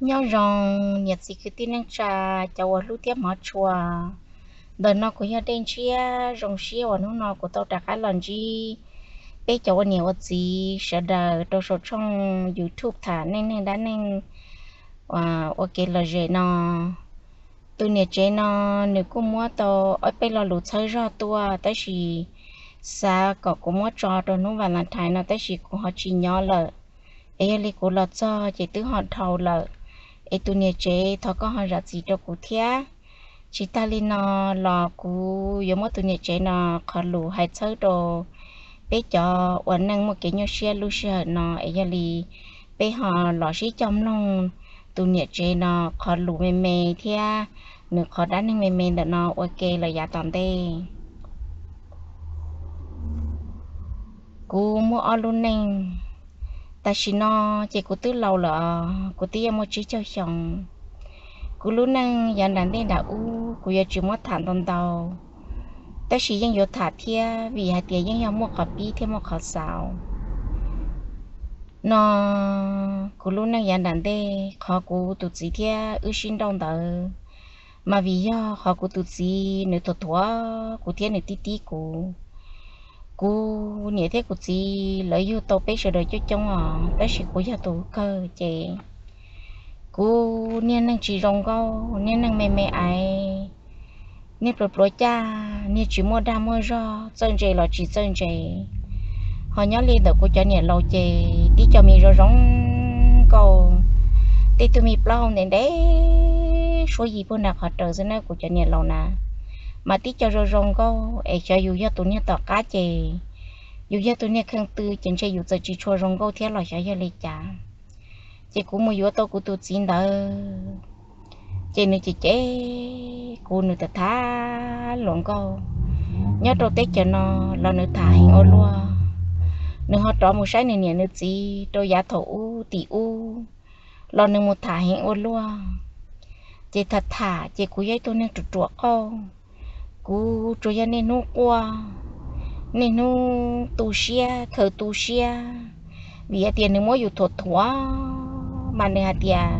Nyob zoo niam txiv kwv tij neej tsa, cov uas hlub thiab hmov tshua. Ntawm no kuv yog Dej Ntshiab, zoo siab uas hnub no kuv tau rov qab los ntsib peb cov ua niam ua txiv sawv daws rau saum tshooj YouTube tham neej neeg dab neeg ua kev lom zem no. Tus niam tsev no nws kuj muab tau ob peb lo lus txhawb zog tuaj, tab sis xav kom kuv muab tso rau hnub Valentine no tab sis kuv ho tsis nyob lawm. Es yog li kuv los txog ces twb ho dhau lawm, es tus niam tsev thov koj ho zam txim rau kuv thiab. Tsis tag li no los kuv yuav muab tus niam tsev no qhov lus hais txhawb rau peb cov ua neej muaj kev nyuaj siab lub sij hawm no, es yog li peb ho los sib cog mloog tus niam tsev no qhov lus me me thiab nws qhov dab neeg me me ntawm no ua ke lawm yav tom ntej. Kuv muaj ob lub neej. Tam sim no ces kuv twb laus lawm, kuv twb yeej muaj tsib caug xyoo. Kuv lub neej yav nram ntej nram ub kuv yuav tsis muab tham ntau ntau, tab sis yeej yuav tham thiab vim hais tias yeej yog muaj qhov pib thiab muaj qhov xaus. No kuv lub neej yav nram ntej, qhov kuv tus txiv thiab wb sib nrauj ntawd, mas vim yog qhov kuv tus txiv nws thuam thuam kuv thiab nws tib tib kuv. Kuv niam thiab kuv txiv lawv yug tau peb sawv daws coob coob os, tab sis kuv yog tus kawg ces kuv niag neej tsis zoo nkauj, niag neej me me aiv, niag pluav pluav caj, niag tsis muaj dag muaj zog, txawj ntse los tsis txawj ntse. Ho nyob li ntawm kuv cov niam laus ces tib co me zoo zoo nkauj, tej tug me plaub hau ntev ntev suab yig puag nram qhov raws xwb na. Kuv cov niam laus na mas tib co zoo zoo nkauj, es xyov yus yog tus niag tom qab ces yus yog tus niag kheej twg ces ntshe yus txawm tsis tshua zoo nkauj thiab los xyov yog li cas. Ces kuv mus yuav tau kuv tus txiv ntawd, ces nws cem cem kuv, nws tham tham hluas nkauj. Nyob rau teb chaws no los nws tham heev ua luaj. Nws ho rov mus saib nws niam nws txiv rau yav thaum ub tim ub los nws mus tham heev ua luaj. Ces tham tham ces kuv yog ib tug neeg ruam ruam qauj, kuv tsuas yog niaj hnub quaj, niaj hnub tu siab khaws tu siab, vim hais tias nws muab yus thuam thuam. Mas nws hais tias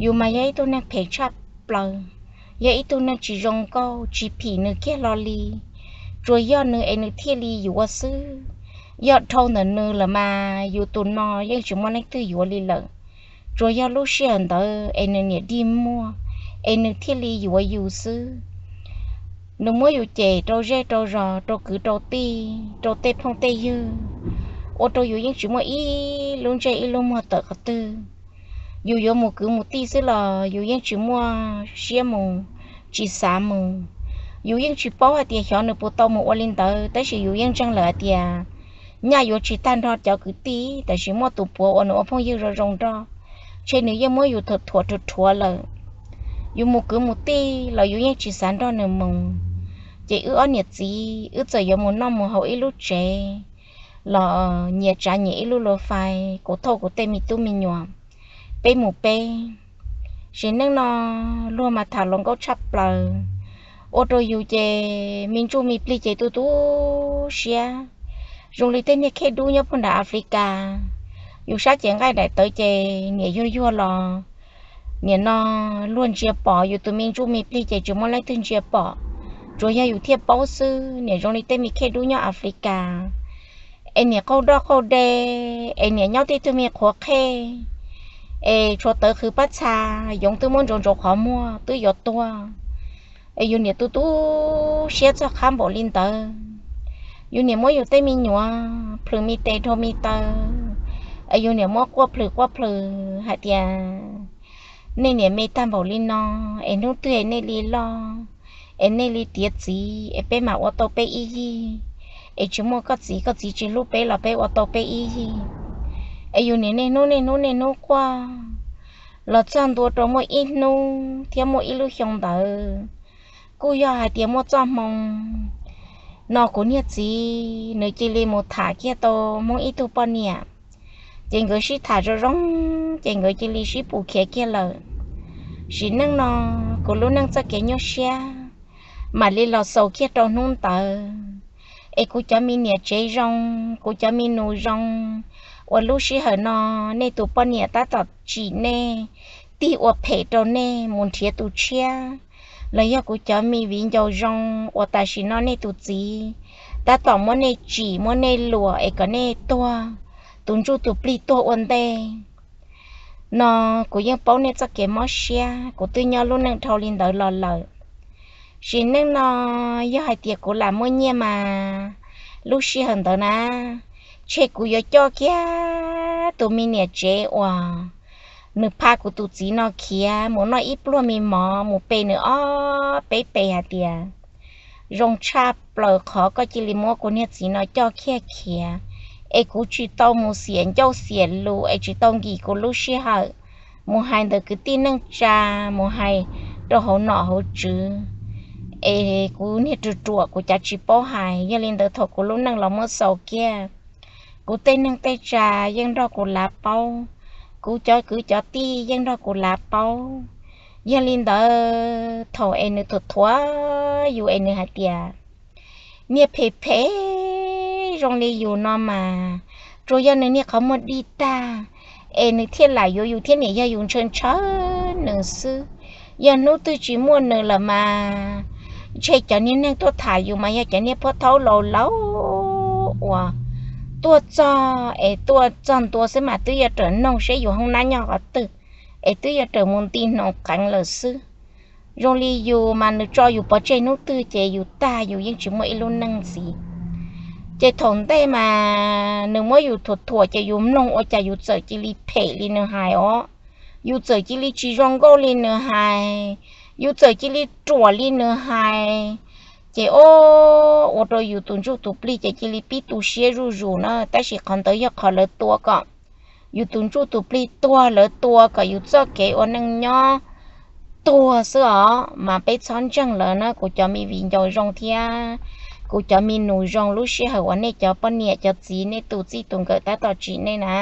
yus mas yog ib tug neeg phem tshaj plaws, yog ib tug neeg tsis zoo nkauj tsis phim nws kiag hlo li. Tsuas yog nws es nws thiaj li yuav xwb, yog dhau ntawm nws lawm mas yus tus no yeej tsis muaj leej twg yuav li lawm. Tsuas yog lub sij hawm ntawd es nws niam dig muag es nws thiaj li yuav yus xwb. Nws muab yus cem rau zej rau zos, rau kwv rau tij, rau tej phooj tej ywg, ua rau yus yeej tsis muaj ib lub ntsej ib lub muag tawm qhov twg. Yus yuav mus kwv mus tij xwb los yus yeej tsis muaj siab mus, tsis xav mus. Yus yeej tsis paub hais tias xyov nws puas tau mus ua li ntawd, tab sis yus yeej ntseeg lawm hais tias nyaj yuav tsis tag nrho cov kwv tij, tab sis muaj tus puav uas nws ua phooj ywg zoo zoo nrog, ntshe nws yeej muab yus thuam thuam rhuav rhuav lawm. Yus mus kwv mus tij los yus yeej tsis xav nrog nws mus. Ces wb ob niam txiv wb txawm yuav mus noj mus haus ib lub tsev los nyias tsav nyias ib lub lus fais, kuv thauj kuv tej me tub me nyuam, peb mus peb. Sim neej no luag mas tham hluas nkauj tshaj plaws, ua rau yus ces me ntsuj me plig ces tu tu siab. Zoo li tej niag khej dub nyob puag nram Africa, yus sab ces nqaij daim tawv ces niam yuag yuag los, nim no luag ntsia pom yus tus me ntsuj me plig ces tsis muaj leej twg ntsia pom, tsuas yog yus thiaj paub xwb. Niam zoo li tej me khej dub nyob Africa, es niam qaug doj qaug de, es niam nyob tib tug me qhuav qhej, es tshuav tawv qhwv pab txha, yoov twb muab ntsaus ntsaus qhov muag twb yuav tuag. Es yus niam tu tu siab txog qhab npaum li ntawd. Yus niam muab yus tej me nyuam plhws me tes dhau me taw, es yus niam muab quaj plhws quaj plhws hais tias nej niam me tag npaum li no, es hnub twg es nej li loj, es nej li tiav txiv es peb mam ua tau peb ib yig, es tsis muaj koj txiv, koj txiv tsis hlub peb los peb ua tau peb ib yig. Es yus niam niaj hnub niaj hnub niaj hnub quaj, los txog ntua rau muaj ib hnub thiab muaj ib lub xyoo ntawd, kuj yog hais tias muaj txoj hmoo no kuv niag txiv nws cia li mus tham kiag tau Hmoob ib tug poj niam. Ces nkawd sib tham zoo zoo, ces nkawd cia li sib pus khiav kiag lawm. Sim neej no kuv lub neej txoj kev nyuaj siab mam li los xaus kiag rau hnub ntawd. Es kuv cov me niam tsev zoo, kuv cov me nus zoo, uas lub sij hawm no nej tus poj niam tab tom tsim nej, tig ua phem rau nej mus nrhiav tus tshiab, los yog kuv cov me viv ncaus zoo uas tam sim no nej tus txiv tab tom muab nej tsim muab nej luam es kom nej tuag, tus ntsuj tus plig tuag ua ntej no, kuv yeej paub nej txoj kev mob siab, kuv twb nyob lub neej dhau li ntawd los lawm. Sim neej no yog hais tias kuv lam muaj nyiaj mas lub sij hawm ntawd na, tshe kuv yuav coj kiag tus me niam tsev uas nws pha kuv tus txiv no khiav mus noj ib pluag me mov mus pe nws ob peb pes hais tias zoo tshaj plaws qhov koj cia li muab kuv niag txiv no coj kiag khiav, es kuv tsis tau mus xiam ncauj xiam lus es tsis tau nkim kuv lub sij hawm mus hais ntawm kwv tij neej tsa, mus hais rau hauv nom hauv tswv, es kuv niag ruam ruam kuv cav tsis paub hais. Yog li ntawd thaum kuv lub neej los muab xaus kiag, kuv tej neej tej tsa yeej nrog kuv lav paub, kuv cov kwv cov tij yeej nrog kuv lav paub. Yog li ntawd thaum es nws thuam thuam yus es nws hais tias niag phem phem zoo li yus no mas tsuas yog nws niag qhov muag dig tag es nws thiaj lam yuav yus thiab niam yog yus ntshaw ntshaw nws xwb. Yog hnub twg tsis muaj nws lawm mas ntshe cov niag neeg tuaj tham yus mas yog cov niag phuab thaub laus laus uas tuaj txog es tuaj txog ntua xwb mas twb yuav rawm noog seb yus hoob nab nyob qhov twg, es twb yuav rawm mus nti hnoos qeev lawm xwb. Zoo li yus mas nws tso yus pov tseg hnub twg ces yus tag yus yeej tsis muaj ib lub neej ntxiv. Ces thaum ntej mas nws muab yus thuam thuam ces yus mloog ua cas yus txawm cia li phem li nws hais os, yus txawm cia li tsis zoo nkauj li nws hais, yus txawm cia li ruam li nws hais. Ces o, ua rau yus tus ntsuj tus plig ces cia li pib tu siab zuj zus na. Tab sis qhov ntawd yog qhov lawv tua kom yus tus ntsuj tus plig tuag, lawv tua kom yus txoj kev ua neej nyob tuag xwb os. Mas peb txhob ntseeg lawv na kuv cov me viv ncaus zoo thiab kuv cov me nus zoo. Lub sij hawm uas nej cov poj niam cov txiv nej tus txij tus nkawm tab tom tsim nej na,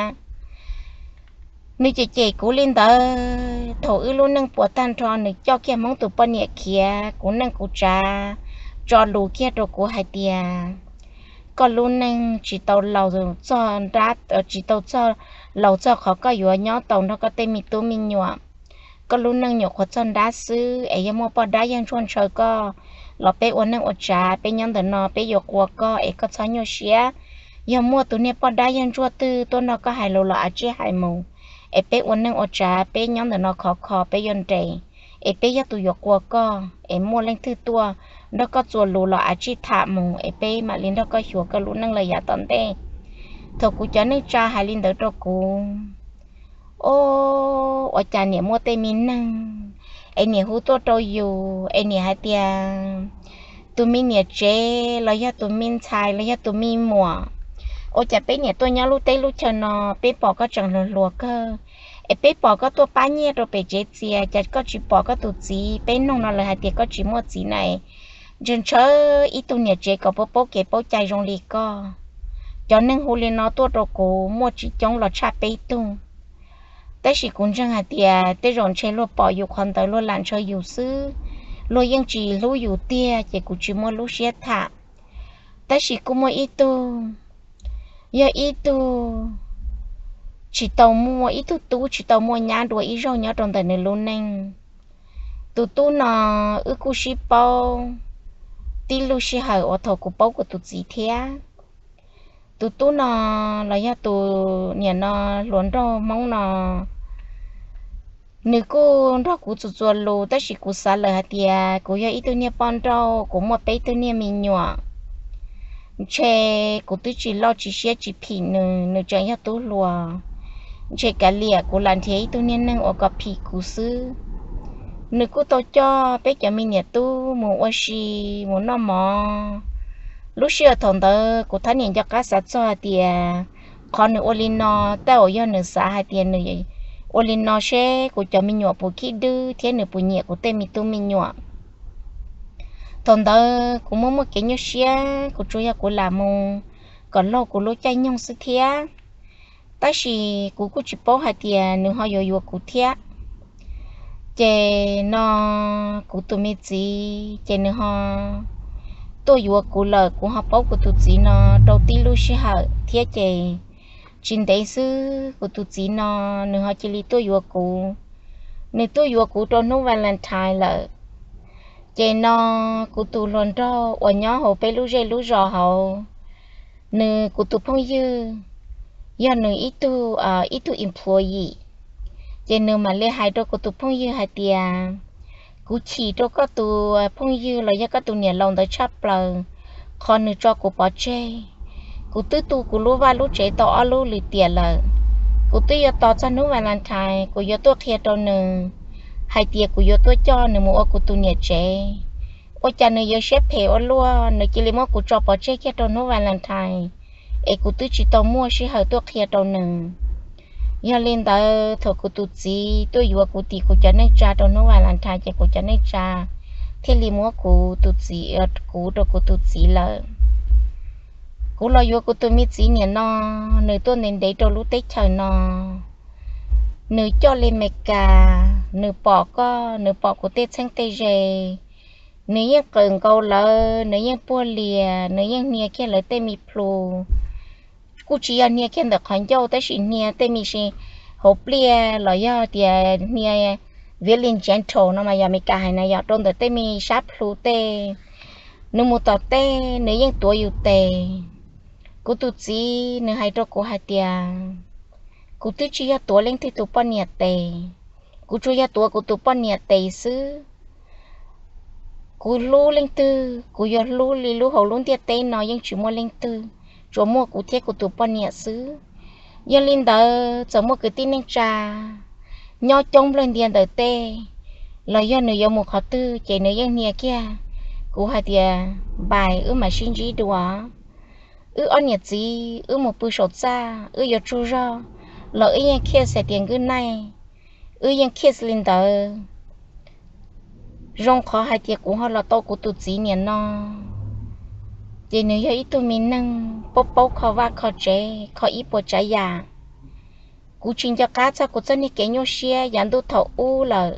nws cem cem kuv li ntawd. Thaum wb lub neej puas tag nrho nws coj kiag Hmoob tus poj niam khiav, kuv neej kuv tsav tso lus kiag rau kuv hais tias koj lub neej tsis tau laus txog nrab, tsis tau txog laus txog qhov koj yuav nyob tau nrog koj tej me tub me nyuam. Koj lub neej nyuam qhuav txog nrab xwb es yog muaj poj dab yawg ntsuag ntshaw koj los peb ua neej ua tsav, peb nyob ntawm no peb yuav quas koj es koj txhob nyuaj siab. Yog muaj tus niag poj dab yawg ntsuag twg tuaj nrog koj hais lus los av tsij hais mus, es peb ua neej ua tsav peb nyob ntawm no khov kho peb yuav nres, es peb yog tus yuav quas koj, es muaj leej twg tuaj nrog koj txuas lus los av tsij tham mus es peb mam li nrog koj xyuas koj lub neej lawm yav tom ntej. Thaum kuv cov neej tsa hais li ntawd rau kuv, o, ua cas niam muaj tej me neeg es niam hu tuaj rau yus es niam hais tias tus me niam tsev los yog tus me ntxhais los yog tus me muam, ua cas peb niam tuaj nyob lub teb lub chaw no peb pom koj tseem hluas hluas kawg, es peb pom koj tuaj pab nyiaj rau pem tsev txias, cas koj tsis pom koj tus txiv? Peb noog no lawv hais tias koj tsis muaj txiv na. Ntshaw ntshaw ib tug niam tsev kom paub paub kev paub cai zoo li koj. Cov neeg hu li no tuaj rau kuv muaj tsis coob los tshaj peb tug. Tab sis kuv ntseeg hais tias tej zaum ntshe luag pom yus qhov ntawd luag lam ntshaw yus xwb, luag yeej tsis hlub yus tiag ces kuv tsis muaj lub siab tham. Tab sis kuj muaj ib tug, yog ib tug tsis tau muaj, ib tug tub tsis tau muaj nyab dua ib zaug nyob rau ntawm nws lub neej. Tus tub no wb kuj sib paub tib lub sij hawm uas thaum kuv paub kuv tus txiv thiab. Tus tub no los yog tus niam no, hluas nraug Hmoob no, nws kuj nrog kuv txuas txuas lus, tab sis kuv xav lawm hais tias kuv yog ib tug niag poj nrauj, kuv muaj peb tug niag me nyuam, ntshe kuv twb tsis loj tsis siab tsis phim nws, nws tseem yog tub hluas. Ntshe kav liam kuv lam nrhiav ib tug niag neeg uas kom phim kuv xwb. Nws kuj tau coj peb cov me niam tub mus ua si, mus noj mov. Lub sij hawm thaum ntawd kuv thab niam nco qab xav txog hais tias qhov nws ua li no, tej zaum yog nws xav hais tias nws ua li no seb kuv cov me nyuam puas khib dwb thiab nws puas nyiam kuv tej me tub me nyuam. Thaum ntawd kuv muaj muaj kev nyuaj siab, kuv tsuas yog kuv lam mus kom laug kuv lub caij nyoog xwb thiab. Tab sis kuv kuj tsis paub hais tias nws ho yuav yuav kuv thiab. Ces no kuv tus me txiv ces nws ho tuaj yuav kuv lawm, kuv ho paub kuv tus txiv no rau tib lub sij hawm thiab ces tsis ntev xwb kuv tus txiv no nws ho cia li tuaj yuav kuv. Nws tuaj yuav kuv rau hnub Valentine lawm. Ces no kuv tus hluas nraug uas nyob hauv peb lub zej lub zos hauv, nws kuv tus phooj ywg yog nws ib tug, ib tug employee. Ces nws mam li hais rau kuv tus phooj ywg hais tias, kuv chim rau koj tus phooj ywg los yog koj tus niam laus ntawd tshaj plaws, qhov nws tso kuv pov tseg. Kuv twb tu kuv lub vaj lub tsev tau ob lub lwm tiam lawm. Kuv twb yuav tos txog hnub Valentine kuv yuav tuaj qhia rau nws hais tias kuv yuav tuaj coj nws mus ua kuv tus niam tsev. Ua cas nws yuav siab phem ua luaj, nws cia li muab kuv tso pov tseg kiag rau hnub Valentine, es kuv twb tsis tau muaj sij hawm tuaj qhia rau nws. Yog li ntawd thaum kuv tus txiv tuaj yuav kuv tim kuv cov neej tsa rau hnub Valentine ces kuv cov neej tsa thiaj li muab kuv tus txiv, kuv rau kuv tus txiv lawm. Kuv los yuav kuv tus me txiv niam no, nws tuaj ntev ntev rau lub teb chaws no, nws coj li Meskas, nws pom koj, nws pom kuv tej txheeb tej ze, nws yeej qawm nkaus lawv, nws yeej puag lias, nws yeej hnia kiag lawv tej me plhu. Kuj tsis yog hnia kiag ntawm qhov ncauj tab sis hnia tej me si hauv pliaj los yog tias hnia very gentle no mas yog Meskas hais na, yog rau ntawm tej me sab plhu tej. Nws mus tom tej nws yeej tuav yus tes. Kuv tus txiv nws hais rau kuv hais tias, kuv twb tsis yog tuav leej twg tus poj niam tes, kuv tsuas yog tuav kuv tus poj niam tes xwb. Kuv hlub leej twg kuv yuav hlub li lub hauv lub ntiaj teb no yeej tsis muaj leej twg, tsuas muaj kuv thiab kuv tus poj niam xwb. Yog li ntawd txawm muaj kwv tij neej tsa nyob coob nplawg ntiag ntawm tej, los yog nws yuav mus qhov twg ces nws yeej hnia kiag kuv hais tias, bye, wb mam sib ntsib dua. Wb ob niam txiv wb mus pw saum txaj, wb yuav tsaug zog los wb yeej kiss hais tias good night, wb yeej kiss li ntawd. Zoo qhov hais tias kuv ho los tau kuv tus txiv niam no, ces nws yog ib tug me neeg paub paub kho vaj kho tsev, kho ib puas tsav yam. Kuv tsis nco qab txog kuv txoj niag kev nyuaj siab yav ntuj thaum ub lawm.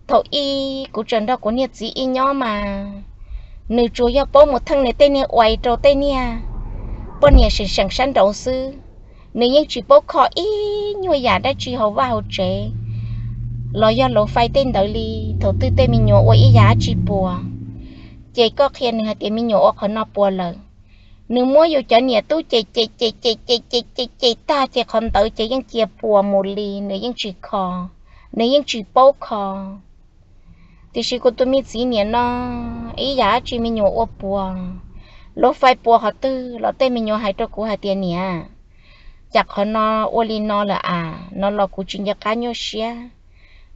Thaum ub kuv tseem nrog kuv niag txiv ib nyob mas, nws tsuas yog paub mus theej nws tej niag uas rau tej niag poj niam seem seem sab nraud xwb. Nws yeej tsis paub kho ib nyuag yam dab tsi hauv vaj hauv tsev los yog lauv fais tej ntawd li. Thaum twg tej me nyuam ua ib yam dab tsi puas, ces koj qhia nws hais tias me nyuam ua qhov no puas lawm, nws muab yus cov niam tub cem cem cem cem cem cem cem cem tag ces qhov ntawd ces yeej cia puas mus li, nws yeej tsis kho, nws yeej tsis paub kho. Tiam sis kuv tus me txiv niam no, ib yam dab tsi me nyuam ua puas, lauv fais puas qhov twg los tej me nyuam hais rau kuv hais tias, niam, cas qhov no ua li no lawm as, no los kuv tsis nco qab nyuaj siab.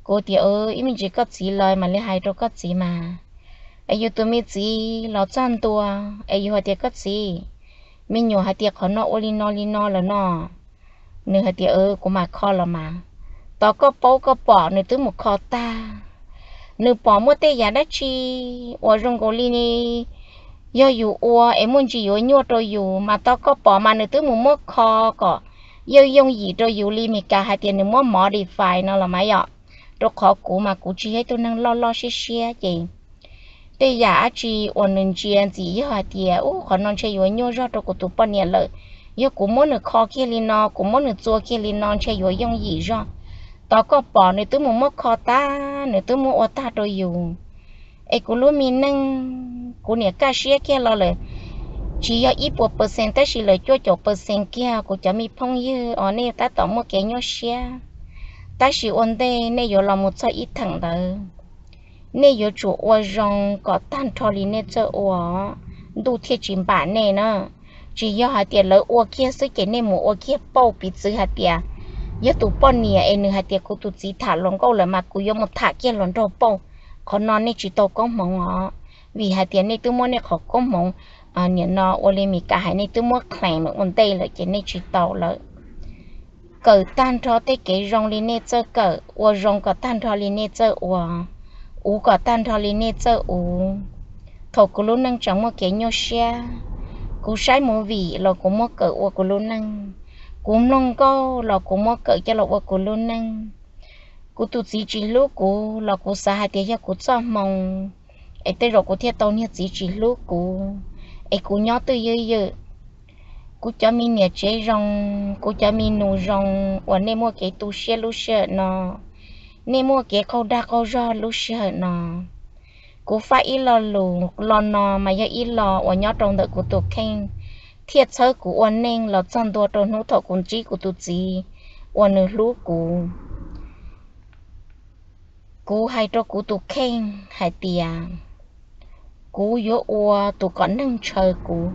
Kuv tias, ib me ntsis koj txiv los mam li hais rau koj txiv mas. Es yus tus me txiv los txog ntua, es yus hais tias, koj txiv, me nyuam hais tias qhov no ua li no li no lawm no. Nws hais tias, kuv mam kho los mas. Tos koj paub koj pom nws twb mus kho tag. Nws pom muaj tej yam dab tsi uas zoo nkaus li yog yus ua es muaj ntsis yuav nyuaj rau yus mas tos koj pom mas nws twb mus muab kho kom yooj yooj yim rau yus li Meskas hais tias nws muab modify no los mas yom. Rau qhov kuv mas kuv tsis yog ib tug neeg loj loj siab siab ces tej yam dab tsi uas nws ntsia ntxim yog hais tias, ub, qhov no ntshe yuav nyuaj zog rau kuv tus poj niam lawm, yog kuv muab nws kho kiag li no, kuv muab nws txua kiag li no ntshe yuav yooj yim zog. Tos koj pom nws twb mus muab kho tag, nws twb muab ua tag rau yus. Es kuv lub me neej, kuv niam kaj siab kiag los lawm, tsis yog ib puas percent tab sis lawm cuaj caum percent kiag kuv cov me phooj ywg os, nej tab tom muaj kev nyuaj siab, tab sis ua ntej nej yuav los mus txog ib theem ntawd, nej yuav tsum ua zoo kom tag nrho li nej txawj ua, ntuj thiaj tsis npam nej na. Tsis yog hais tias lawv ua kiag xwb ces nej mus ua kiag pauj, piv txwv hais tias yog tus poj niam es nws hais tias, kuv tus txiv tham hluas nkauj lawm mas kuv yuav mus tham kiag hluas nraug pauj. Qhov no nej tsis tau koob hmoov os, vim hais tias nej twb muab nej qhov koob hmoov, nim no ua li Meskas hais, nej twb muab claim ua ntej lawm ces nej tsis tau lawm. Kawm tag nrho tej kev zoo li nej txawj kawm, ua zoo kom tag nrho li nej txawj ua, uv kom tag nrho li nej txawj uv. Thaum kuv lub neej tseem muaj kev nyuaj siab, kuv saib movie los kuv muab kawm ua kuv lub neej, kuv mloog nkauj los kuv muab kawm coj los ua kuv lub neej. Kuv tus txiv tsis hlub kuv los kuv xav hais tias yog kuv txoj hmoo, es tej zaum kuv thiaj tau niag txiv tsis hlub kuv, es kuv nyob twj ywm ywm. Kuv cov me niam tsev zoo, kuv cov me nus zoo uas nej muaj kev tu siab lub sij hawm no, nej muaj kev qaug dag qaug zog lub sij hawm no. Kuv faj ib lo lus lo no mas yog ib lo uas nyob rau ntawm kuv tus kheej thiaj txhawb kuv ua neej los txog ntua rau hnub thaum kuv ntsib kuv tus txiv uas nws hlub kuv. Kuv hais rau kuv tus kheej hais tias kuv yuav ua tus kom neeg ntshaw kuv,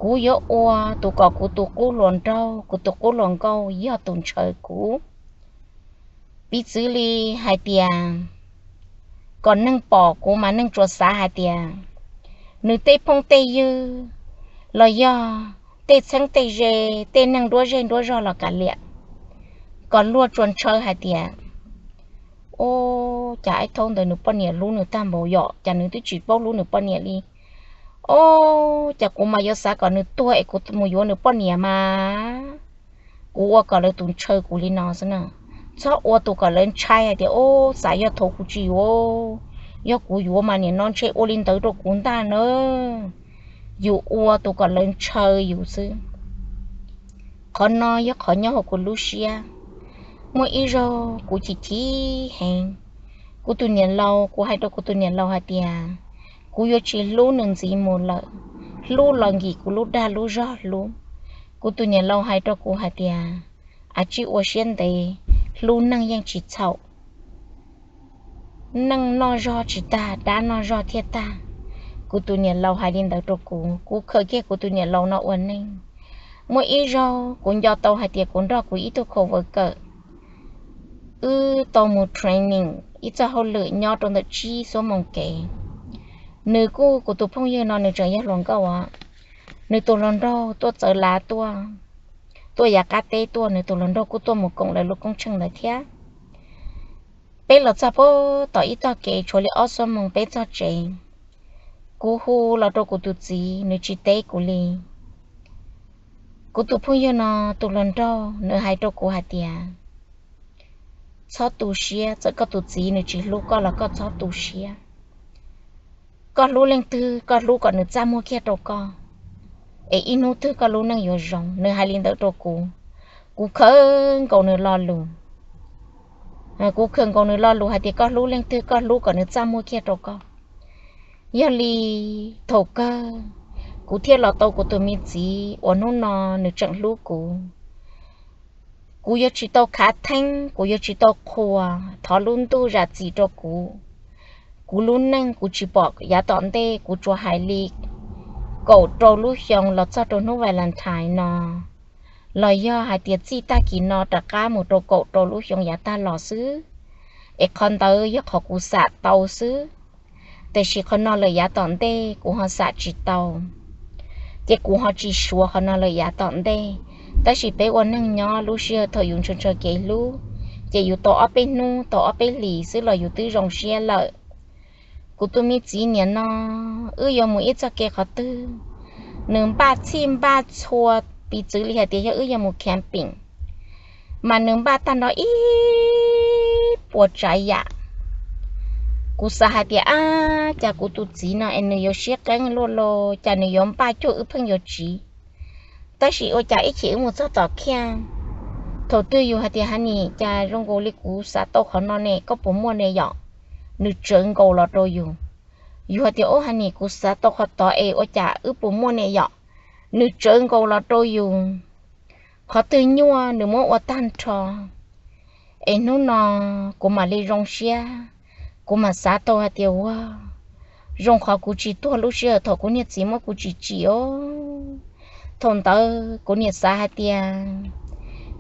kuv yuav ua tus kom kuv tus qub hluas nraug, kuv tus qub hluas nkauj yog tus ntshaw kuv. Piv txwv li hais tias kom neeg pom kuv mas neeg tsuas xav hais tias nws tej phooj tej ywg los yog tej txheeb tej ze, tej neeg nruab zej nruab zog los kav liam, kom luag tsuas ntshaw hais tias, Ub, cas ib thaub ntawd nws poj niam hlub nws tag npaum yom, cas nws twb tsis paub hlub nws poj niam li. Ub, cas kuv mas yuav xav kom nws tuag es kuv mus yuav nws poj niam mas. Kuv ua kom lawv tus ntshaw kuv li no xwb na. Txhob ua tus kom lawv ntshai hais tias, Ub, xav yog thaum kuv tsis yuav, yog kuv yuav mas nim no ntshe ua li ntawd rau kuv ntag na. Yus ua tus kom lawv ntshaw yus xwb. Qhov no yog qhov nyob hauv kuv lub siab. Muaj ib zaug kuv chim chim heev, kuv tus niam laus, kuv hais rau kuv tus niam laus hais tias kuv yuav tsis hlub nws ntxiv mus lawm, hlub los nkim kuv lub dag lub zog hlub. Kuv tus niam laus hais rau kuv hais tias, Av tsij ua siab ntev, hlub neeg yeej tsis txhaum. Neeg noj zog tsis tag, dab noj zog thiaj tag. Kuv tus niam laus hais li ntawd rau kuv, kuv khaws kiag kuv tus niam laus no ua neej. Muaj ib zaug kuv nco tau hais tias kuv nrog kuv ib tug co-worker wb tau mus training ib txoj hauj lwm nyob rau ntawm tsib xuab moos kev. Nws kuj, kuv tus phooj ywg no nws tseem yog hluas nkauj os, nws tus hluas nraug tuaj txawv lav tuaj, tuaj yav qab teb tuaj, nws tus hluas nraug kuj tuaj mus koom lawv lub koob tsheej ntawd thiab. Peb los txog puag tom ib tog kev tshuav li ob xuab moos peb txog tsev. Kuv hu los rau kuv tus txiv, nws tsis teb kuv li. Kuv tus phooj ywg no tus hluas nraug nws hais rau kuv hais tias, Txhob tu siab, txawm koj tus txiv nws tsis hlub koj los koj txhob tu siab. Koj hlub leej twg koj hlub kom nws txaj muag kiag rau koj, es ib hnub twg koj lub neej yuav zoo. Nws hais li ntawd rau kuv, kuv khawm nkaus nws lo lus. Kuv khawm nkaus nws lo lus hais tias koj hlub leej twg koj hlub kom nws txaj muag kiag rau koj. Yog li thaum kawg kuv thiaj los tau kuv tus me txiv uas hnub no nws tseem hlub kuv. Kuv yuav tsis tau khav theeb, kuv yuav tsis tau qhuas, thov lub ntuj zam txim rau kuv. Kuv lub neej kuv tsis pom yav tom ntej, kuv tsuas hais li kaum rau lub xyoo los txog rau hnub Valentine no, los yog hais tias txij tag kis no rov qab mus rau kaum rau lub xyoo yav tag los xwb, es qhov ntawd yog qhov kuv xam tau xwb. Tiam sis qhov no lawm yav tom ntej kuv ho xam tsis tau, ces kuv ho tsis suav qhov no lawm yav tom ntej. Tab sis peb ua neej nyob lub sij hawm thaum yus ntshaw ntshaw kev hlub, ces yus tau ob peb hnub tau ob peb hlis xwb los yus twb zoo siab lawm. Kuv tus me txiv niam no, wb yuav mus ib txoj kev qhov twg, nws npaj txhij npaj txhua, piv txwv li hais tias yog wb yuav mus camping, mas nws npaj tag nrho ib puas tsav yam. Kuv xav hais tias, Ab, cas kuv tus txiv no es nws yuav siab qeeb luaj los cas nws yuav npaj cuag wb pheej yuav tsiv. Tab sis ua cas ib chim wb mus txog tom kiag, thaum twg yus hais tias, Honey, cas zoo nkaus li kuv xav tau qhov no ne, koj puas muaj ne yom? Nws tsawv nkaus los rau yus. Yus hais tias, Ub, Honey, kuv xav tau qhov tod es ua cas wb puas muaj ne yom? Nws tsawv nkaus los rau yus. Qhov twg nyuaj nws muab ua tag nrho. Es hnub no kuv mam li zoo siab, kuv mam xav tau hais tias, Ua, zoo qhov kuv tsis tuag lub sij hawm thaum kuv niag txiv muab kuv tsim tsim os. Thaum ntawd kuv niam xav hais tias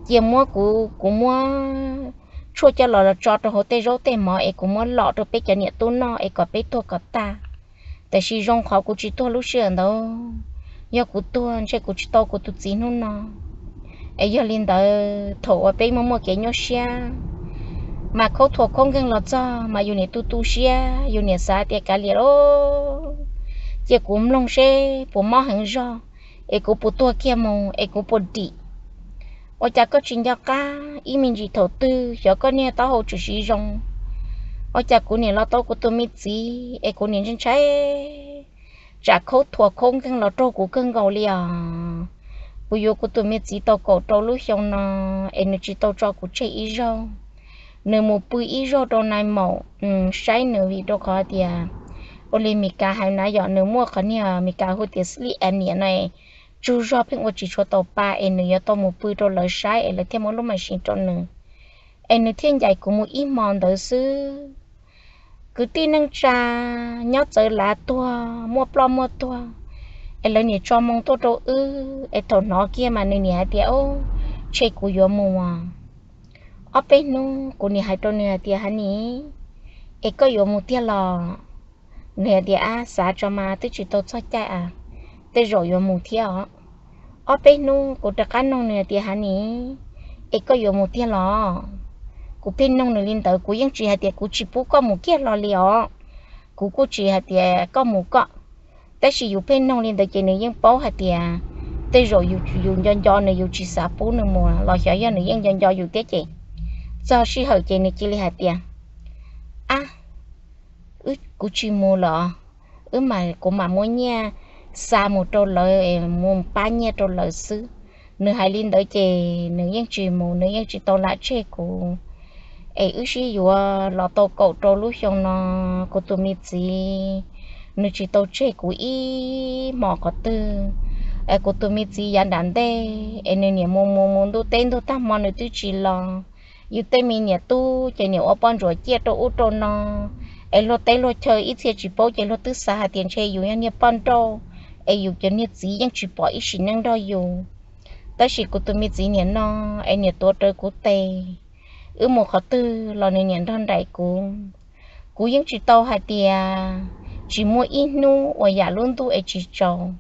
cia muab kuv, kuv muab tshuaj coj los los tso rau hauv tej zaub tej mov es kuv muab lom rau peb cov niam tub noj es kom peb tuag kom tag. Tiam sis zoo qhov kuv tsis tuag lub sij hawm ntawd. Yog kuv tuag ntshe kuv tsis tau kuv tus txiv hnub no. Es yog li ntawd thaum uas peb muaj muaj kev nyuaj siab, mas khaub thuas khaub nkeeg los txog mas yus niam tu tu siab, yus niam xav tias kav liam lauj, cia kuv mloog seb puas mob heev zog, es kuv puas tuag kiag mus es kuv puas dim. Ua cas koj tsis nco qab ib me ntsis thaum twg xyov koj niag taub hau tshwm sim zoo? Ua cas kuv niam los tau kuv tus me txiv es kuv niam ntshai ntshai, tsam khaub thuas khaub nkeeg los raug kuv kawg nkaus li os. Kuv yuav kuv tus me txiv tau kaum rau lub xyoo no es nws tsis tau tso kuv tseg ib zaug. Nws mus pw ib zaug rau nai maum saib nws vim rau qhov tias ua li Mes Kas hais na yom, nws muaj qhov niag Mes Kas hu tias sleep apnea no, tsug zog pheej ua tsis tshua tau pa es nws yuav tau mus pw rau lawv saib es lawv thiaj muab lub machine rau nws. Es nws thiaj ncaim kuv mus ib hmo ntawd xwb. Kwv tij neej tsa nyob txawv lav tuag muaj ploj muaj tuag, es lawv niam tso moo tuaj rau wb es thaum hnov kiag mas nws niam hais tias, Tseg kuv yuav mus. Ob peb hnub kuv niam hais rau nws hais tias, Hav nis, es koj yuav mus tiag los? Nws hais tias, Ab, xav tso mas twb tsis tau txog caij a, tej zaum yuav mus thiab os. Ob peb hnub kuv rov qab nug nws hais tias, Hav nis, es koj yuav mus tiag los? Kuv pheej nug nws li ntawd, kuv yeej tsis hais tias kuv tsis pub koj mus kiag hlo li os. Kuv kuj tsis hais tias koj mus koj, tab sis yus pheej nug li ntawd ces nws yeej paub hais tias tej zaum yus nco nco nws, yus tsis xav pub nws mus los xyov yog nws yeej nco nco yus thiab ces txog sij hawm ces nws cia li hais tias, Ab, kuv tsis mus lawm, wb mas kuv mam muab nyiaj xa mus rau lawv, mus pab nyiaj rau lawv xwb. Nws hais li ntawd ces nws yeej tsis mus, nws yeej tsis tau lam tseg kuv. Es wb sib yuav los tau kaum rau lub xyoo no, kuv tus me txiv nws tsis tau tseg kuv ib hmos qhov twg. Es kuv tus me txiv yav nram ntej es nws niam mus mus mus ntuj teb ntug tag hmo nws twb tsis los. Yus tej me niam tub ces niam ua poj ntsuam ciaj rau ub rau no, es luag teb luag chaw ib txhia tsis paub ces luag twb xav hais tias ntshe yus yog niag poj nrauj, es yus cov niag txiv yeej tsis pom ib sim neej nrog yus. Tab sis kuv tus me txiv niam no es niam tuav rawv kuv tes, wb mus qhov twg los nws niam nrog nraim kuv. Kuv yeej tsis tau hais tias tsis muaj ib hnub uas yam lub ntuj es tsis tsaus.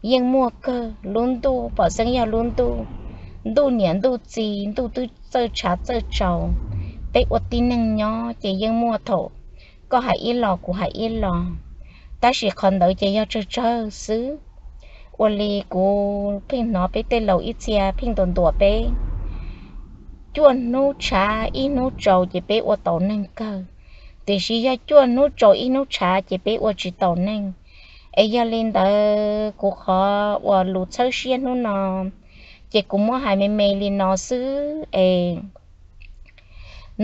Yeej muaj kawg, lub ntuj pom xeeb yog lub ntuj, ntuj niam ntuj txiv, ntuj twb txawj tshav txawj tsaus. Peb ua tib neeg nyob ces yeej muaj thaum koj hais ib los kuv hais ib los, tab sis qhov ntawd ces yog tsawg tsawg xwb. Ua li kuv pheej hnov peb tej laus ib txhia pheej ntuas ntuas peb, cuaj hnub tshav ib hnub tsaus ces peb ua taus neeg kawg, tiam sis yog cuaj hnub tsaus ib hnub tshav ces peb ua tsis taus neeg. Es yog li ntawd kuv qhov uas lus txhawb siab hnub no ces kuv muab hais me me li no xwb es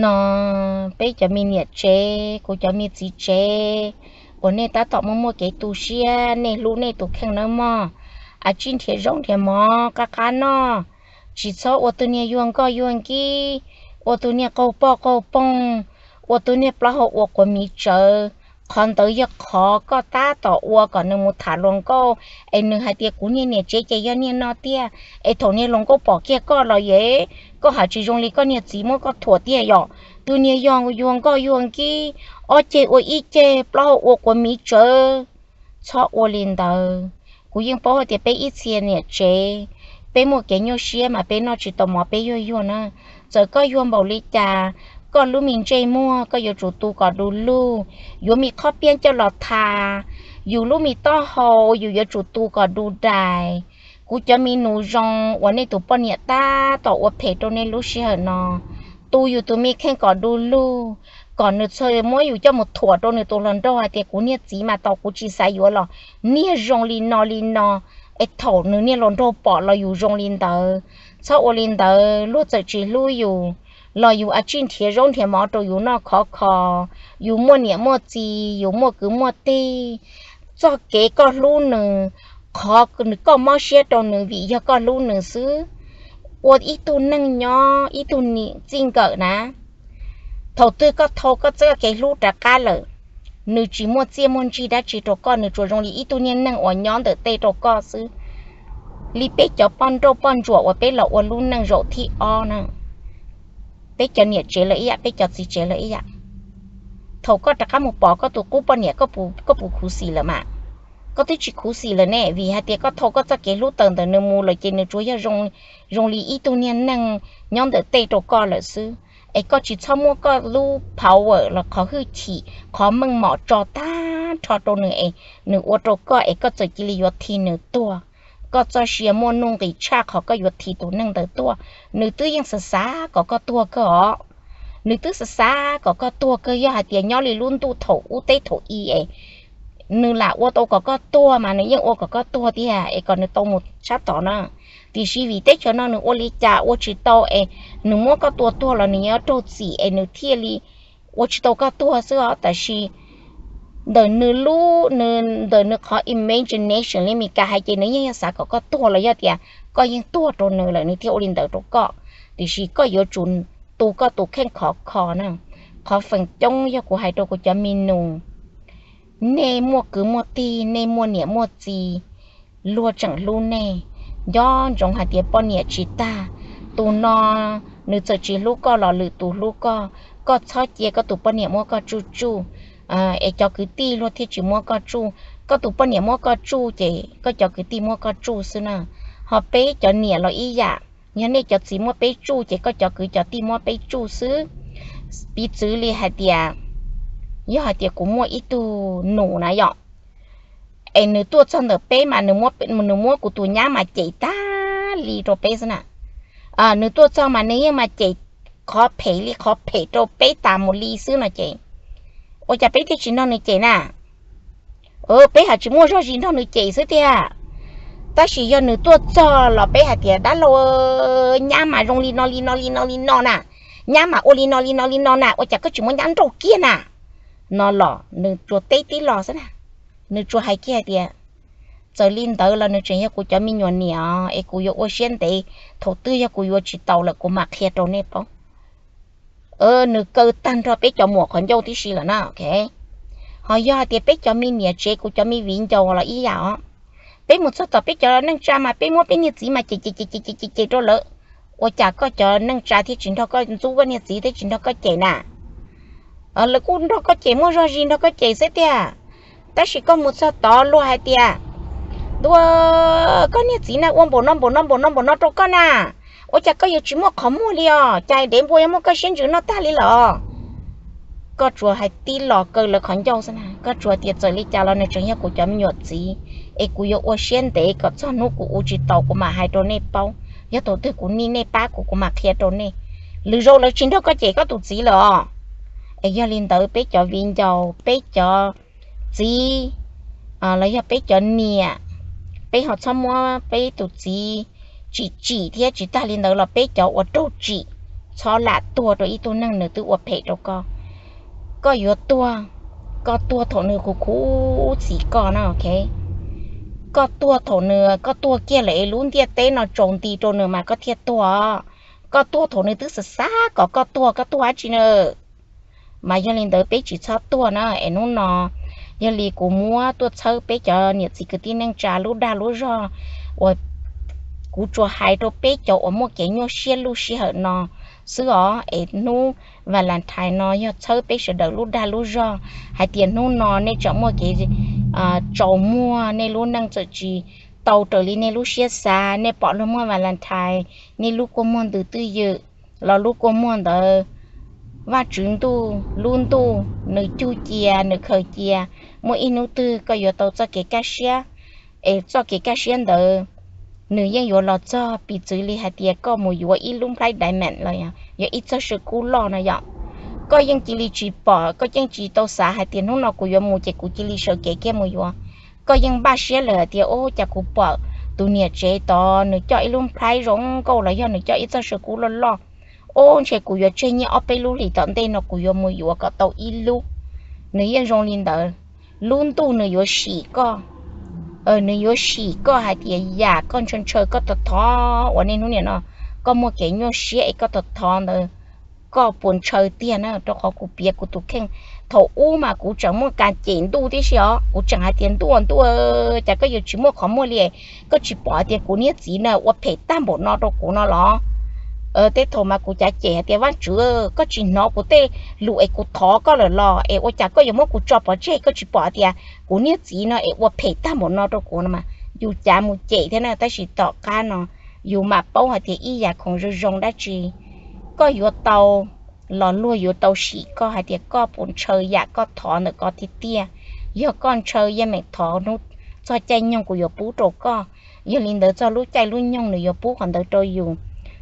no, peb cov me niam tsev, kuv cov me txiv tsev uas nej tab tom muaj muaj kev tu siab, nej hlub nej tus kheej nawb mog, a tsij nrhiav zaub nrhiav mov qab qab noj, tsis txhob ua tus niag yuag nkoj yuag nkib, ua tus niag qaug poj qaug poog, ua tus niag plaub hau ua quav miv tsawv. Qhov ntawd yog qhov koj tab tom ua kom nws mus tham hluas nkauj es nws hais tias kuv niag niam tsev ces yog niag no tiag, es thaum niag hluas nkauj pom kiag koj los yev, koj hais tsis zoo li koj niag txiv muab koj thuam tiag yom. Tus niag yuag nkoj yuag nkib, ob ceg ua ib ceg, plaub hau ua quav miv tsawv. Txhob ua li ntawd. Kuv yeej paub hais tias peb ib txhia niam tsev, peb muaj kev nyuaj siab mas peb noj tsis tau mov peb yuag yuag na. Txawm koj yuag npaum li cas, koj lub me ntsej muag koj yuav tsum tu kom du lug, yuav me qhob piab coj los tha, yus lub me taub hau yus yuav tsum tu kom du dais. Kuv cov me nus zoo uas nej tus poj niam tab tom ua phem rau nej lub sij hawm no, tu yus tus me kheej kom du lug, kom nws txhaj muab yus coj mus thuam rau nws tus hluas nraug hais tias kuv niag txiv mas tau kuv tsis xav yuav los niag zoo li no li no, es thaum nws niag hluas nraug pom los yus zoo li ntawd. Txhob ua li ntawd, luag txawm tsis hlub yus los yus a tsij nrhiav zaub nrhiav mov rau yus noj khov kho, yus muaj niam muaj txiv, yus muaj kwv muaj tij. Txoj kev koj hlub nws, qhov koj mob siab rau nws vim yog koj hlub nws xwb. Ua ib tug neeg nyob ib tug nim txij nkawm na, thaum twg koj thau koj txoj kev hlub rov qab lawm, nws tsis muaj txiaj muaj ntsig dab tsi rau koj, nws tsuas zoo li ib tug niag neeg uas nyob ntawm tej rau koj xwb. Li peb cov poj nrauj poj ntsuam uas peb los ua lub neej zaum thib ob na, peb cov niam tsev los ib yam, peb cov txiv tsev los ib yam. Thaum koj rov qab mus pom koj tus qub poj niam, koj puas khuv xim lawm mas? Koj twb tsis khuv xim lawm ne, vim hais tias koj thau koj txoj kev hlub tawm ntawm nws mus lawm ces nws tsuas yog zoo li ib tug niag neeg nyob ntawm tej rau koj lawm xwb. Es koj tsis txhob muab koj lub power los qhov hwj chim qhov meej mom tso tag nrho rau nws es nws ua rau koj es koj txawm cia li yuav thi nws tuag. Koj txoj sia muaj nuj nqis tshaj qhov koj yuav thi tus neeg ntawd tuag. Nws twb yeej xav xav kom koj tuag kawg os. Nws twb xav xav kom koj tuag kawg, yog hais tias nyob li lub ntuj thaum ub teb thaum i es nws lam ua tau kom koj tuag mas nws yeej ua kom koj tuag tiag es kom nws tau mus sab tod na. Tiam sis vim teb chaws no nws ua li cas ua tsis tau es nws muab koj tua tuag los nws yuav raug txim es nws thiaj li ua tsis tau koj tuag xwb os. Tab sis ntawm nws lub, ntawm nws qhov imagination li Meskas hais ces nws yeej yog xav kom koj tuag los yog tias koj yeej tuag rau nws lawm nws thiaj ua li ntawd rau koj. Tiam sis koj yuav tsum tu koj tus kheej khov kho na. Qhov feem coob yog kuv hais rau kuv cov me nus, nej muaj kwv muaj tij, nej muaj niam muaj txiv, luag tseem hlub nej. Nco ntsoov hais tias poj niam tsis tag, tus no nws txawm tsis hlub koj los lwm tus hlub koj. Koj txhob cia koj tus poj niam muab koj tsuj tsuj es cov kwv tij luag thiaj tsis muab koj tsuj. Koj tus poj niam muab koj tsuj ces koj cov kwv tij muab koj tsuj xwb na. Ho peb cov niam los ib yam, yog nej cov txiv muab peb tsuj ces koj cov kwv cov tij muab peb tsuj xwb. Piv txwv li hais tias, yog hais tias kuv muaj ib tug nus na yom, es nws tuaj txog ntawm peb mas nws muab kuv tus nyab mas cem tag li rau peb xwb na. Nws tuaj txog mas nws yeej mas cem qhov phem li qhov phem rau peb tas mus li xwb no ces, ua cas peb thiaj tsis nrog nws cem na? Peb haj tsis muaj zog zis nrog nws cem xwb tiag. Tab sis yog nws tuaj txog los peb hais tias dab laug, nyab mas zoo li no li no li no li no na, nyab mas ua li no li no li no na, ua cas koj tsis muab nyab nrauj kiag na? No los nws tsuas teb tib los xwb na. Nws tsuas hais kiag hais tias, txawm li ntawd los nws tseem yog kuv cov me nyuam niam es kuv yuav ua siab ntev, thaum twg yog kuv yuav tsis taus lawm kuv mam qhia rau nej paub. Nws kaw tag nrho peb cov muam qhov ncauj tib si lawm na. Ho yog hais tias peb cov me niam tsev kuv cov me viv ncaus los ib yam os. Peb mus txog tom peb cov neej tsa mas peb muab peb niag txiv mas cem cem cem cem cem rau lawv. Ua cas koj cov neej tsa thiaj tsis nrog koj ntxub, koj niag txiv thiaj tsis nrog koj cem na? Lawv kuj nrog koj cem, muaj zog zis nrog koj cem xwb tiag. Tab sis koj mus txog tod luag hais tias, ntuj, koj niag txiv na ua npaum no npaum no npaum no npaum no rau koj na, ua cas koj yuav tsis muaj qhov muag li os? Cas dev npua yuav muab koj siab ntsws noj tag li lawm? Koj tsuas hais tib los kaw lawv qhov ncauj xwb na. Koj tsuas tias txawm li cas los nws tseem yog kuv cov me nyuam txiv, es kuv yuav ua siab ntev kom txog hnub kuv ua tsis taus kuv mam hais rau nej paub. Yog thaum twg kuv nij nej pab kuv, kuv mam qhia rau nej. Lwm zaus lawv tsis nrog koj cem koj tus txiv lawm os. Es yog li ntawd peb cov viv ncaus, peb cov txiv los yog peb cov niam, peb ho txhob muab peb tus txiv tsim tsim thiab. Tsis tag li ntawd los peb cov uas raug tsim, txhob lam tuag rau ib tug neeg nws twb ua phem rau koj. Koj yuav tuag, koj tuag thaum nws khuv khuv xim koj na, ok? Koj tuag thaum nws, koj tuag kiag lawm es lub ntiaj teb no tsaus nti rau nws mas koj thiaj tuag. Koj tuag thaum nws twb xav xav kom koj tuag, koj tuag dab tsi na? Mas yog li ntawd peb tsis txhob tuag na. Es hnub no yog li kuv muab tuaj txhawb peb cov niam txiv kwv tij neej tsa lub dag lub zog uas kuv tsuas hais rau peb cov uas muaj kev nyuaj siab lub sij hawm no xwb os. Es hnub Valentine no yog txhawb peb sawv daws lub dag lub zog hais tias hnub no nej tseem muaj kev tsaus muag, nej lub neej txawm tsis tau raws li nej lub siab xav, nej pom luag muaj Valentine, nej lub kua muag ntws twj ywm, los lub kua muag ntawd Vajtswv ntuj, lub ntuj nws cug cia, nws khaws cia. Muaj ib hnub twg koj yuav tau txoj kev kaj siab, es txoj kev kaj siab ntawd nws yeej yuav los txog. Piv txwv li hais tias koj mus yuav ib lub nplhaib diamond los yog ib txoj saw kub loj no yom, koj yeej cia li tsis pom, koj yeej tsis tau xav hais tias hnub no kuv yuav mus ces kuv cia li sawv kev kiag mus yuav. Koj yeej npaj siab lawm hais tias, ub, cas kuv pom tus niam tsev tod nws coj ib lub nplhaib zoo nkauj los yog nws coj ib txoj saw kub loj loj. Ub, ntshe kuv yuav tseg nyiaj ob peb lub hlis tom ntej no kuv yuav mus yuav kom tau ib lub. Nws yeej zoo li ntawd. Lub ntuj nws yuav sim koj, nws yuav sim koj hais tias yam koj ntshaw ntshaw, koj thov thov uas niaj hnub niam no koj muaj kev nyuaj siab es koj thov thov ntawd, koj puas ntshaw tiag na? Rau qhov kuv piav kuv tus kheej, thaum ub mas kuv tseem muaj kas cem ntuj tib si os, kuv tseem hais tias ntuj ntuj, cas koj yuav tsis muaj qhov muag li, koj tsis pom hais tias kuv niag txiv na ua phem tag npaum no rau kuv no los? Tej thaum mas kuv cav cem hais tias Vajtswv, koj tsis hnov kuv tej lus es kuv thov koj lawm los es ua cas koj yuav muab kuv tso pov tseg? Koj tsis pom hais tias kuv niag txiv no es ua phem tag npaum no rau kuv no mas yus cav mus cem thiab na. Tab sis tom qab no yus mam paub hais tias ib yam khoom zoo zoo dab tsi koj yuav tau los luag yuav tau sim koj hais tias koj puas ntshaw yam koj thov ntawm ko tiag tiag. Yog koj ntshaw, yeej meem thov hnub txog caij nyoog kuv yuav pub rau koj. Yog li ntawd txog lub caij lub nyoog nws yuav pub qhov ntawd rau yus.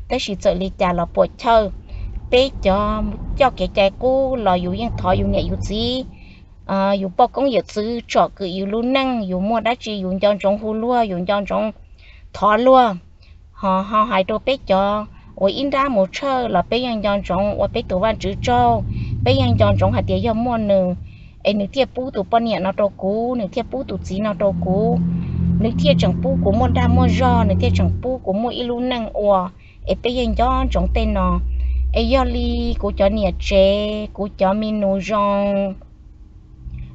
Tab sis txawm li cas los puam chawj, peb cov coj kev cai qub los yus yeej thov yus niam yus txiv yus poj koob yawm txwv tsom kwm yus lub neej, yus muaj dab tsi yus nco ntsoov hu luag, yus nco ntsoov thov luag. Ho, ho hais rau peb cov uas ib nrab mus tshawj los peb yeej nco ntsoov ua peb tus Vajtswv tsaug, peb yeej nco ntsoov hais tias yog muaj nws es nws thiaj pub tus poj niam no rau kuv, nws thiaj pub tus txiv no rau kuv, nws thiaj tseem pub kuv muaj dag muaj zog, nws thiaj tseem pub kuv muaj ib lub neej ua. Es peb yeej nco ntsoov tej no. Es yog li kuv cov niam tsev, kuv cov me nus zoo,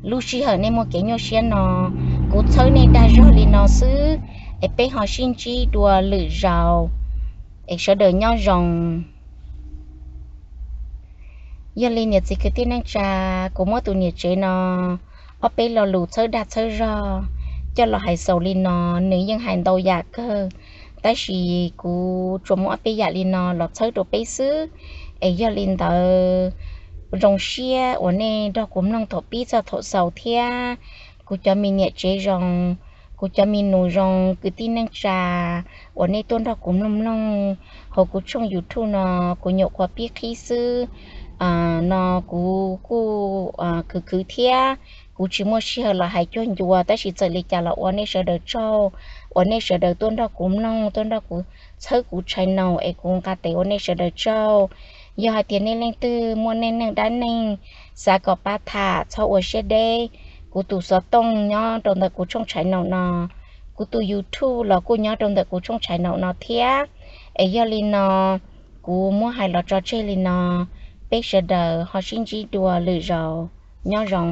lub sij hawm nej muaj kev nyuaj siab no, kuv txhawb nej dag zog li no xwb, es peb ho sib ntsib dua lwm zaus, es sawv daws nyob zoo. Yog li niam txiv kwv tij neej tsa, kuv muab tus niam tsev no ob peb lo lus txhawb dag txhawb zog coj los hais xaus li no. Nws yeej hais ntau yam kawg, tab sis kuv tsuas muab ob peb yam li no los txhawb rau peb xwb. Es yog li ntawd, zoo siab uas nej nrog kuv mloog thaum pib txog thaum xaus thiab. Kuv cov me niam tsev zoo, kuv cov me nus zoo, kwv tij neej tsa uas nej tuaj nrog kuv mloog mloog hauv kuv tshooj YouTube no, kuv nyuam qhuav pib qhib xwb no. Kuv kuj khwv khwv thiab, kuv tsis muaj sij hawm los hais cuag ncua, tab sis txawm li cas los ua nej sawv daws tsaug, uas nej sawv daws tuaj nrog kuv mloog, tuaj nrog kuv txhawb kuv channel, es kuv nqa tes ua nej sawv daws tsaug. Yog hais tias nej leej twg muaj neej neeg dab neeg xav kom pab tham, txhob ua siab deb. Kuv tus xov tooj nyob rau ntawm kuv tshooj channel no, kuv tus YouTube los kuj nyob rau ntawm kuv tshooj channel no thiab. Es yog li no, kuv muab hais los tso tseg li no, peb sawv daws ho sib ntsib dua lwm zaus, nyob zoo.